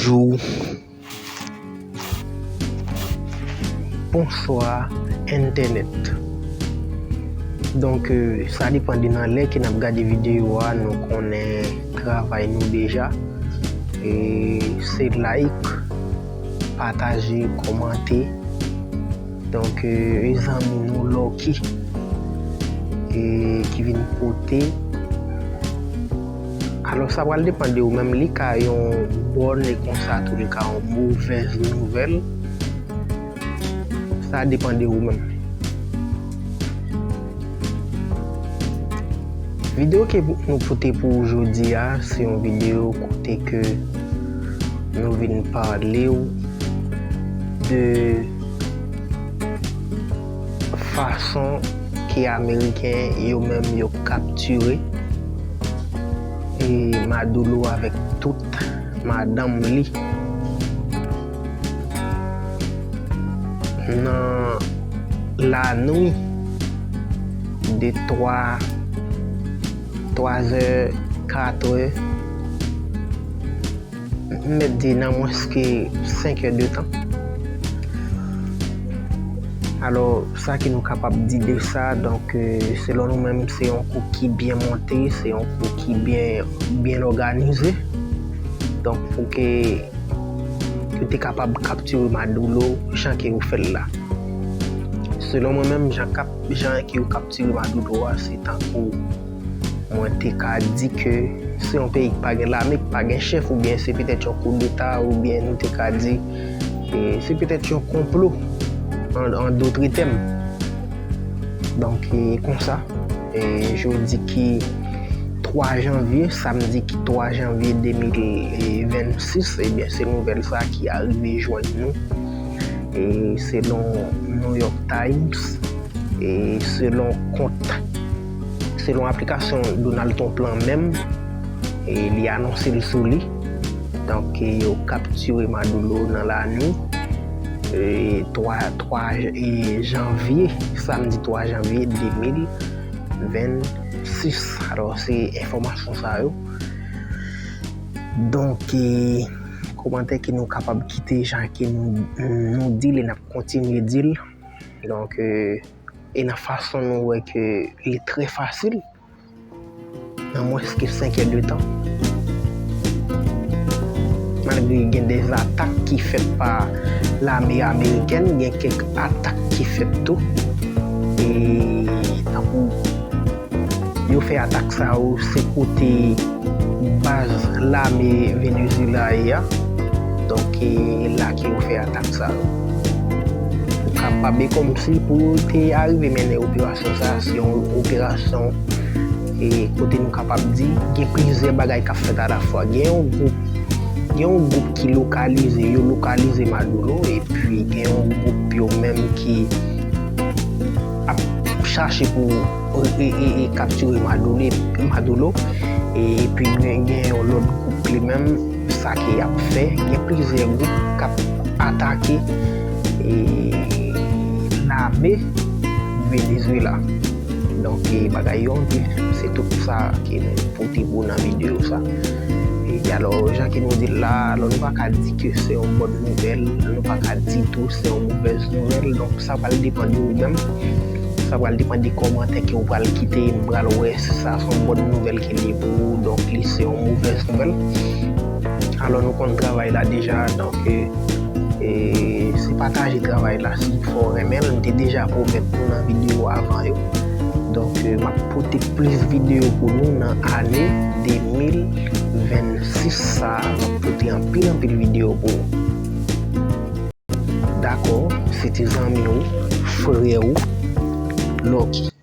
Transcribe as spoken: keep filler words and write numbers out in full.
Bonjou. Bonswa, entènèt. Donk, euh, sa depann de nan lè ke n ap gade videyo a, nou konnen travay nou deja. E se like, pataje, kòmante. Donk, euh, e zanmi nou Lucky, e ki vin pote. Alò, sa pral depann de ou menm. Li ka yon bòn, e konsa tou, li ka yon movèz nouvèl. Sa depann de ou menm. Videyo ke nou pote pou ou jodi a, se yon videyo kote ke nou vin pale w de fason ke Ameriken yo menm yo kaptire, e, Maduro avèk tout madanm li nan lanwi de twa, twa zè, kat è, m mèt di nan mwens ke senk è de tan. Alò, sa ke nou kapab di de sa, donk, euh, selon nou menm, se yon kou ki byen monte, se yon kou ki byen, byen òganize. Donk, pou ke yo te kapab kaptire Maduro jan ke yo fè l la. Selon mwen menm, jan kap-, jan ke yo kaptire Maduro a, se tankou mwen te ka di ke se yon peyi ki pa gen lame, ki pa gen chèf, oubyen se petèt yon koudeta, oubyen nou te ka di, e, se petèt yon konplo, an, an d'autres termes. Donk, e, konsa, e, jodi ki twa janvye, samdi ki twa janvye de mil vennsis, ebyen, se nouvèl sa ki arive jwenn nou. E, selon New York Times, e, selon kont, selon aplikasyon Donald Trump lan menm, e, li anonse l sou li. Donk, e, yo kaptire Maduro nan lanwi, e, twa, twa, e, janvye, samdi twa janvye de mil vennsis. Alò, se enfòmasyon sa yo. Donk, e, kòmantè ke nou kapab kite jan ke nou, nou di l e n ap kontinye di l. Donk, e, e nan fason nou wè ke li trè fasil, nan mwens ke senk è de tan. Malgre gen de atak ki fèt pa lame amerikèn, gen kèk atak ki fèt tou. E tankou yo fè atak sa yo, se kote baz lame Venezuela ye a. Donk, e la ke yo fè atak sa yo. Pou kapab, e kòmsi pou yo te arive mennen operasyon sa, se yon operasyon, e kote nou kapab di, gen plizyè bagay k ap fèt alafwa. Gen yon gwoup, gen yon gwoup ki lokalize, yo lokalize Maduro, epi gen yon gwoup yo menm ki ap chache pou e, e, e, e kaptire Maduro, Maduro, e, epi gen, gen yon lòt gwoup li menm, sa ke y ap fè, gen plizyè gwoup k ap atake, e, lame Venezuela. Donk, e, bagay yo anpil, se tout sa ke nou pote pou nan videyo sa. E alò, jan ke nou di l la, alò nou pa ka di ke se yon bòn nouvèl, nou pa ka di tou se yon movèz nouvèl. Donk, sa pral depann de ou menm. Sa pral depann de kòmantè ke ou pral kite. M pral wè si sa se yon bòn nouvèl ke li ye pou ou. Donk, li se yon movèz nouvèl. Alò, nou konn travay la deja. Donk, e, e, se pataje travay la si fò w renmen l. M te deja pwomèt nou nan videyo avan yo. Donk, e, m ap pote plis videyo pou nou nan ane de mil vennsis sa a. M ap pote anpil, anpil videyo pou nou. Dakò, se ti zanmi w, frè w, Lucky.